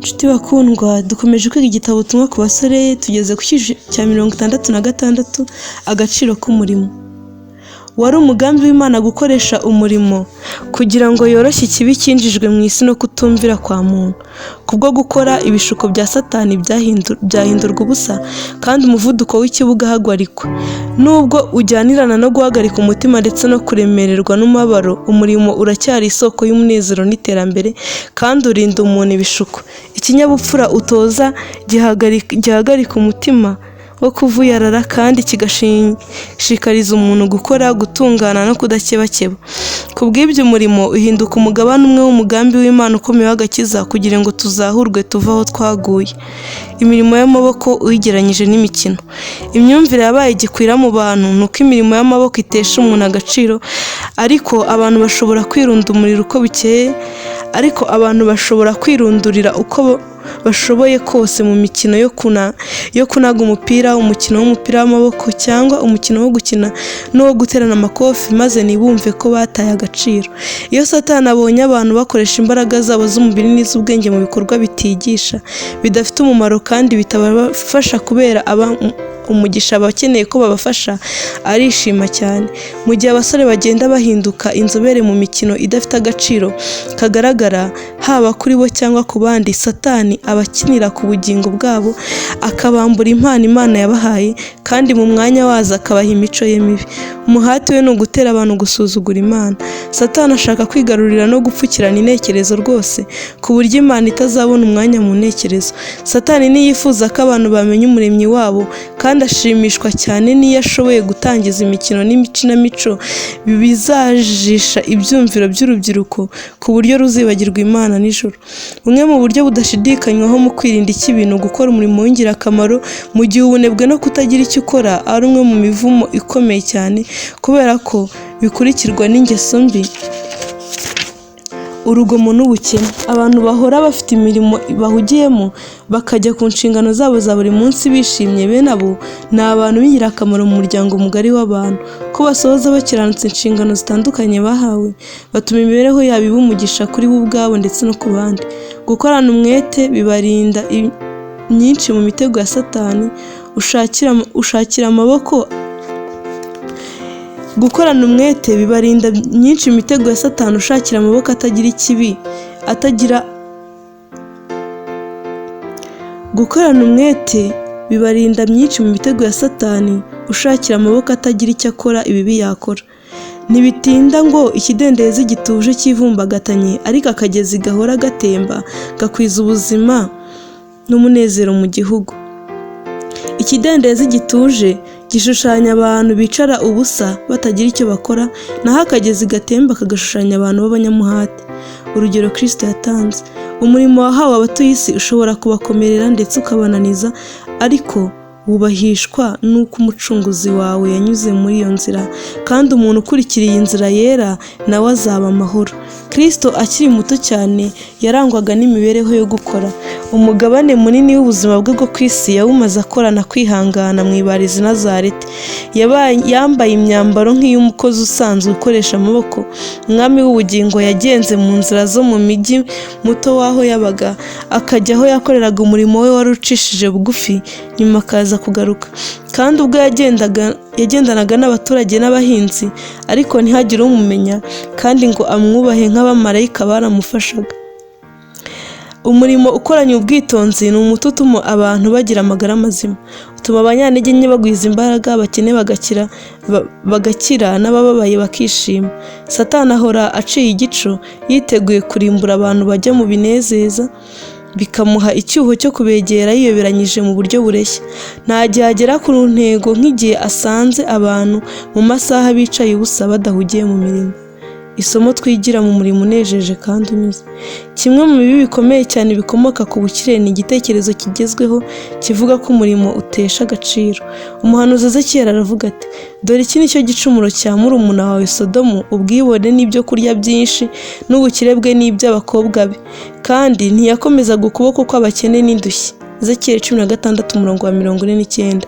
Nshuti bakundwa, dukomeje kwiga igitabo Ubutumwa ku basore, tugeze ku cyiciro cya 66, agaciro k'umurimo. Wari umugambi w'Imana gukoresha umurimo kugira ngo yoroshye ikibi cyinjijwe mu isi no kutumvira kwa muntu. Kubwo gukora, ibishuko bya Satani byahindurwa ubusa kandi umuvuduko w'ikibi ugahagarikwa. Nubwo ujyanirana no guhagarika umutima ndetse no kuremererwa n'umubabaro, umurimo uracyari isoko y'umunezero n'iterambere kandi urinda umuntu ibishuko. Ikinyabupfura utoza gihagarika umutima wo kuvuyarara kandi kigashishikariza umuntu gukora, gutungana no kudakebakeba. Ku bw'ibyo umurimo uhinduka umugabane umwe w'umugambi w'Imana ukomeye w'agakiza kugira ngo tuzahurwe tuve aho twaguye. Imirimo y'amaboko uyigereranyije n'imikino. Imyumvire yabaye igikwira mu bantu ni uko imirimo y'amaboko itesha umuntu agaciro, ariko abantu bashobora kwirundumurira uko bukeye, ariko abantu bashobora kwirundurira uko bashoboye kose mu mikino yo kunaga umupira, umukino w'umupira w'amaboko cyangwa umukino wo gukina n'uwo guterana amakofi, maze ntibumve ko bataye agaciro. Iyo Satani abonye abantu bakoresha imbaraga zabo z'umubiri n'iz'ubwenge mu bikorwa bitigisha, bidafite umumaro kandi bitabafasha kubera umugisha abakeneye ko babafasha, arishima cyane. Mu gihe abasore bagenda bahinduka inzobere mu mikino idafite agaciro kagaragara haba kuri bo cyangwa ku bandi, Satani abakinira ku bugingo bwabo, akabambura impano Imana yabahaye, kandi mu mwanya wazo akabaha imico ye mibi. Umuhati we ni ugutera abantu gusuzugura Imana. Satani ashaka kwigarurira no gupfukirana intekerezo rwose, ku buryo Imana itazabona umwanya mu ntekerezo. Satani ntiyifuza ko abantu bamenya Umuremyi wabo, kandi ashimishwa cyane n'iyo ashoboye gutangiza imikino n'ikinamico bizajijisha ibyumviro by'urubyiruko ku buryo ruzibagirwa Imana nijoro. Bumwe mu buryo budashidikanywaho mu kwirinda ikibi ni ugukora umurimo w'ingirakamaro, mu gihe ubunebwe no kutagira icyo ukora ari umwe mu mivumo ikomeye cyane, kubera ko bikurikirwa n'ingeso mbi, urugomo n'ubukene. Abantu bahora bafite imirimo bahugiyemo, bakajya ku nshingano zabo za buri munsi bishimye, bene abo ni abantu b'ingirakamaro mu muryango mugari w'abantu. Ko basohoza bakiranutse inshingano zitandukanye bahawe, batuma imibereho yabo iba umugisha kuri bo ubwabo ndetse no ku bandi. Gukorana umwete bibarinda myinshi mu mitego ya Satani ushakira amaboko. Gukorana umwete bibarinda myinshi mu mitego ya Satani ushakira amaboko atagira ikibi atagira. Gukorana umwete bibarinda myinshi mu mitego ya Satani ushakira amaboko atagira icyo akora ibibi yakora. Ntibitinda ngo ikidendezi gituje cyivumbagatanye, ariko akagezi gahora gatemba gakwiza ubuzima n'umunezero mu gihugu. Ikidendezi gituje gishushanya abantu bicara ubusa batagira icyo bakora, naho akagezi gatemba kagashushanya abantu b'abanyamuhate. Urugero Kristo yatanze. Umurimo wahawe abatuye isi ushobora kubakomerera ndetse ukabananiza, ariko wubahishwa n'uko Umucunguzi wawe yanyuze muri iyo nzira, kandi umuntu ukurikira iyi nzira yera nawe azaba amahoro. Kristo akiri muto cyane yarangwaga n'imibereho yo gukora. Umugabane munini w'ubuzima bwe bwo ku isi yawumaze akorana kwihangana mu ibarizo i Nazareti. Yambaye imyambaro nk'iy'umukozi usanzwe ukoresha amaboko. Umwami w'ubugingo yagenze mu nzira zo mu mijyi muto w'aho yabaga, akajya aho yakoreraga umurimo we wari ucishije bugufi, nyuma akaza kugaruka. Kandi ubwo yagendanaga n'abaturage n'abahinzi, ariko ntihagire umumenya kandi ngo amwubahe nk'abamarayika baramufashaga. Umurimo ukoranye ubwitonzi ni umuti utuma abantu bagira amagara mazima, utuma abanyantege nke bagwiza imbaraga, abakene bagakira n'abababaye bakishima. Satani ahora aciye igico, yiteguye kurimbura abantu bajya mu binezeza, bikamuha icyuho cyo kubegera yiyoberanyije mu buryo bureshya. Nta gihe agera ku ntego nk'igihe asanze abantu mu masaha bicaye ubusa badahugiye mu mirimo. Isomo twigira mu murimo unejeje kandi unyuze. Kimwe mu bibi bikomeye cyane bikomoka ku bukire ni igitekerezo kigezweho kivuga ko umurimo utesha agaciro. Umuhanuzi Ezekiyeli aravuga ati: "Dore iki ni cyo gicumuro cya murumuna wawe Sodomu, ubwibone n'ibyo kurya byinshi n'ubukire bwe n'iby'abakobwa be, kandi ntiyakomezaga ukuboko kw'abakene n'indushyi." Ezekiyeli 16 umurongo wa 49.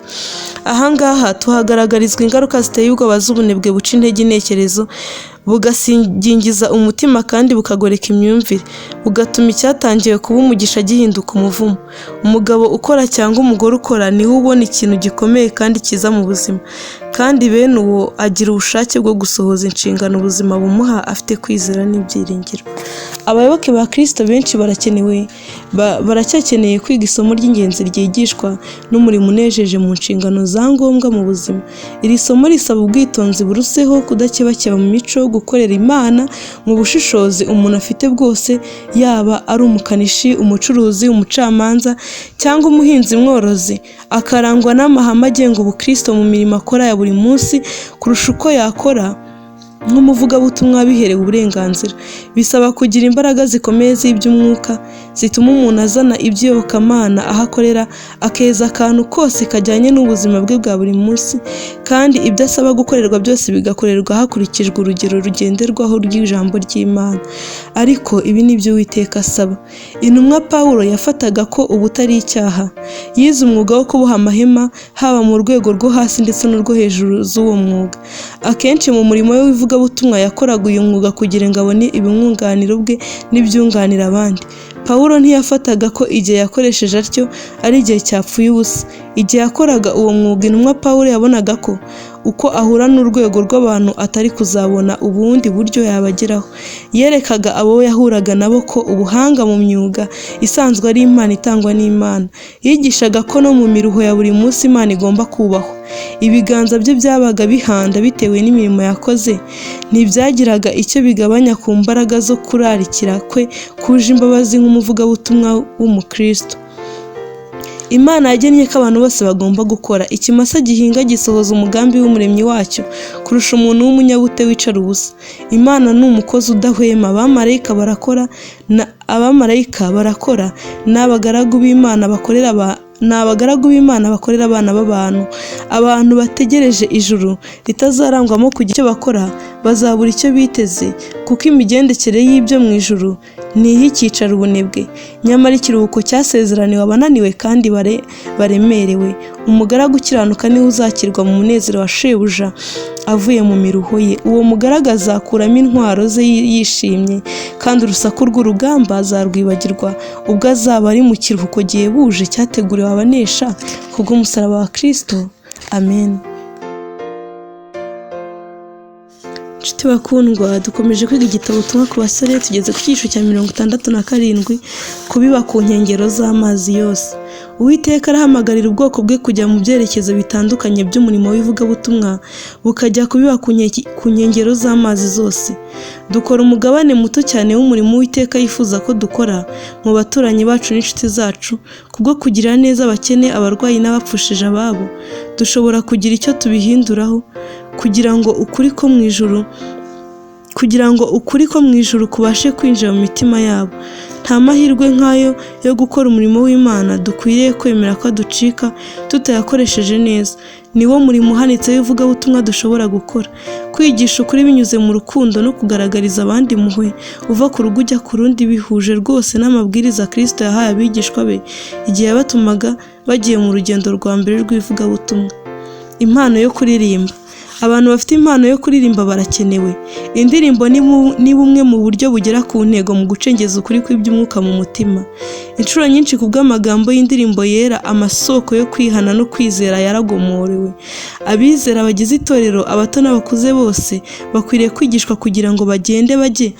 Aha ngaha tuhagaragarizwa ingaruka ziteye ubwoba z'ubunebwe buca intege intekerezo. Bugasigingiza umutima kandi bukagoreka imyumvire, bugatuma icyatangiwe kuba umugisha gihinduka umuvumo. Umugabo ukora cyangwa umugore ukora niwe ubona ikintu gikomeye kandi cyiza mu buzima, kandi bene uwo agira ubushake bwo gusohoza inshingano ubuzima bumuha afite kwizera n'ibyiringiro. Abayoboke ba Kristo benshi baracyakeneye kwiga isomo ry'ingenzi ryigishwa n'umurimo unejeje mu nshingano za ngombwa mu buzima. Iri somo risaba ubwitonzi buruseho, kudakebakeba mu mico, gukorera Imana mu bushishozi umuntu afite bwose, yaba ari umukanishi, umucuruzi, umucamanza cyangwa umuhinzi mworozi, akarangwa n'amahame agenga ubukristo mu mirimo akora ya buri munsi kurusha uko yakora nk'umuvugabutumwa wabiherewe uburenganzira. Bisaba kugira imbaraga zikomeye z'iby'umwuka zituma umuntu azana iby'iyobokamana aho akorera, akeza akantu kose kajyanye n'ubuzima bwe bwa buri munsi, kandi ibyo asaba gukorerwa byose bigakorerwa hakurikijwe urugero rugenderwaho rw'ijambo ry'Imana. Ariko ibi ni byo Uwiteka asaba. Intumwa Pawulo yafataga ko ubu atari icyaha. Yize umwuga wo kuboha amahema, haba mu rwego rwo hasi ndetse n'urwo hejuru z'uwo mwuga. Akenshi mu murimo we w'ivugabutumwa yakoraga uyu mwuga kugira ngo abone ibimwunganira ubwe n'ibyunganira abandi. Pawulo ntiyafataga ko igihe yakoresheje atyo ari igihe cyapfuye ubusa. Igihe yakoraga uwo mwuga, intumwa Pawulo yabonaga ko uko ahura n'urwego rw'abantu atari kuzabona ubundi buryo yabageraho. Yerekaga abo yahuraga nabo ko ubuhanga mu myuga isanzwe ari impano itangwa n'Imana. Yigishaga ko no mu miruho ya buri munsi Imana igomba kubahwa. Ibiganza bye byabaga bihanda bitewe n'imirimo yakoze, ntibyagiraga icyo bigabanya ku mbaraga zo kurarikira kwe kuje imbabazi nk'umuvugabutumwa w'umukristo. Imana yagennye ko abantu bose bagomba gukora. Ikimasa gihinga gisohoza umugambi w'umuremyi wacyo kurusha umuntu w'umunyabute wicara ubusa. Imana ni umukozi udahwema. Abamarayika barakora, n'abagaragu b'Imana bakorera ni abagaragu b'Imana bakorera abana b'abantu. Abantu bategereje ijuru ritazarangwamo kugira icyo bakora bazabura icyo biteze, kuko imigendekere y'ibyo mu ijuru ni iy'icyicaro ubunebwe. Nyamara ikiruhuko cyasezeraniwe abananiwe kandi baremerewe. Umugaragu ukiranuka niwe uzakirwa mu munezero wa shebuja avuye mu miruho ye. Uwo mugaragu azakuramo intwaro ze yishimye, kandi urusaku rw'urugamba azarwibagirwa ubwo azaba ari mu kiruhuko gihebuje cyateguriwe abanesha kubw'umusaraba wa Kristo. Amen. Nshuti bakundwa, dukomeje kwiga igitabo ubutumwa ku basore, tugeze ku cyigisho cya 67, kubiba ku nkengero z'amazi yose. Uwiteka arahamagarira ubwoko bwe kujya mu byerekezo bitandukanye by'umurimo w'ivugabutumwa, bukajya kubiba ku nkengero z'amazi zose. Dukora umugabane muto cyane w'umurimo Uwiteka yifuza ko dukora mu baturanyi bacu n'inshuti zacu, kubwo kugirira neza abakene, abarwayi n'abapfushije ababo. Dushobora kugira icyo tubihinduraho kugira ngo ukuri ko mu ijuru kugira ngo ukuri ko mu ijuru kubashe kwinjira mu mitima yabo. Nta mahirwe nk'ayo yo gukora umurimo w'Imana dukwiriye kwemera ko aducika tutayakoresheje neza. Ni wo murimo uhanitse w'ivugabutumwa dushobora gukora. Kwigisha ukuri binyuze mu rukundo no kugaragariza abandi impuhwe uva ku rugo ujya ku rundi bihuje rwose n'amabwiriza Kristo yahaye abigishwa be igihe yabatumaga bagiye mu rugendo rwa mbere rw'ivugabutumwa. Impano yo kuririmba. Abantu bafite impano yo kuririmba barakenewe. Indirimbo ni bumwe mu buryo bugera ku ntego mu gucengeza ukuri kw'iby'umwuka mu mutima. Inshuro nyinshi ku bw'amagambo y'indirimbo yera, amasoko yo kwihana no kwizera yaragomorewe. Abizera bagize itorero, abato n'abakuze bose, bakwiriye kwigishwa kugira ngo bagende bajye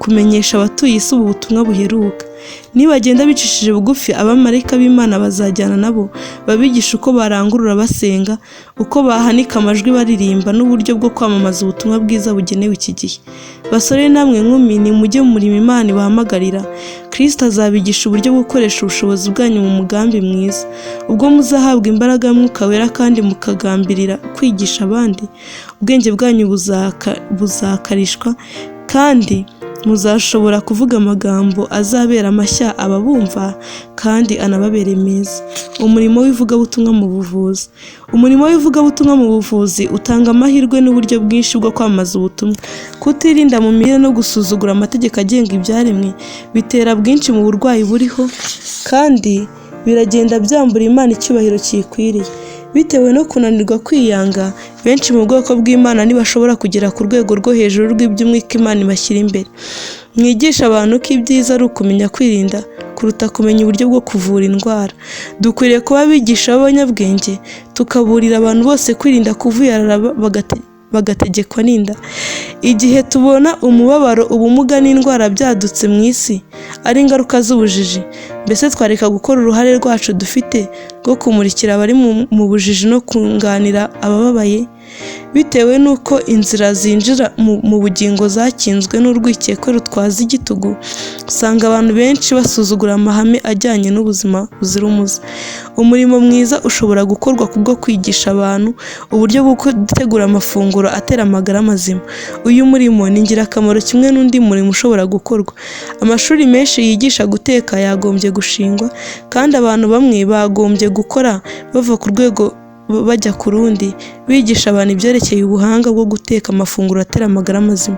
kumenyesha abatuye isi ubu butumwa buheruka. Nibagenda bicishije bugufi, abamarayika b'Imana bazajyana nabo, babigisha uko barangurura basenga, uko bahanika amajwi baririmba, n'uburyo bwo kwamamaza ubutumwa bwiza bugenewe iki gihe. Basore namwe nkumi, nimujye mu murimo Imana ibahamagarira. Kristo azabigisha uburyo bwo gukoresha ubushobozi bwanyu mu mugambi mwiza. Ubwo muzahabwa imbaraga y'Umwuka Wera kandi mukagambirira kwigisha abandi, ubwenge bwanyu buzakarishwa kandi muzashobora kuvuga amagambo azabera amashya ababumva kandi anababere meza. Umurimo w'ivugabutumwa mu buvuzi. Umurimo w'ivugabutumwa mu buvuzi utanga amahirwe n'uburyo bwinshi bwo kwamamaza ubutumwa. Kutirinda mu mirire no gusuzugura amategeko agenga ibyaremwe bitera bwinshi mu burwayi buriho, kandi biragenda byambura Imana icyubahiro kiyikwiriye. Bitewe no kunanirwa kwiyanga, benshi mu bwoko bw'Imana ntibashobora kugera ku rwego rwo hejuru rw'iby'umwuka Imana ibashyira imbere. Mwigishe abantu ko ibyiza ari ukumenya kwirinda kuruta kumenya uburyo bwo kuvura indwara. Dukwiriye kuba abigisha b'abanyabwenge, tukaburira abantu bose kwirinda kuvuyarara bagategekwa n'inda. Igihe tubona umubabaro, ubumuga n'indwara byadutse mu isi ari ingaruka z'ubujiji, mbese twareka gukora uruhare rwacu dufite rwo kumurikira abari mu bujiji no kunganira abababaye? Bitewe n'uko inzira zinjira mu bugingo zakinzwe n'urwikekwe rutwaza igitugu, usanga abantu benshi basuzugura amahame ajyanye n'ubuzima buzira umuze. Umurimo mwiza ushobora gukorwa kubwo kwigisha abantu uburyo bwo gutegura amafunguro atera amagara mazima. Uyu murimo ni ingirakamaro kimwe n'undi murimo ushobora gukorwa. Amashuri menshi yigisha guteka yagombye gushingwa, kandi abantu bamwe bagombye gukora bava ku rwego bajya ku rundi, bigisha abantu ibyerekeye ubuhanga bwo guteka amafunguro atera amagara mazima.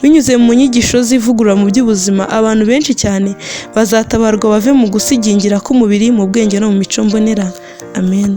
Binyuze mu nyigisho z'ivugurura mu by'ubuzima, abantu benshi cyane bazatabarwa bave mu gusigingira k'umubiri, mu bwenge no mu mico mbonera. Amen.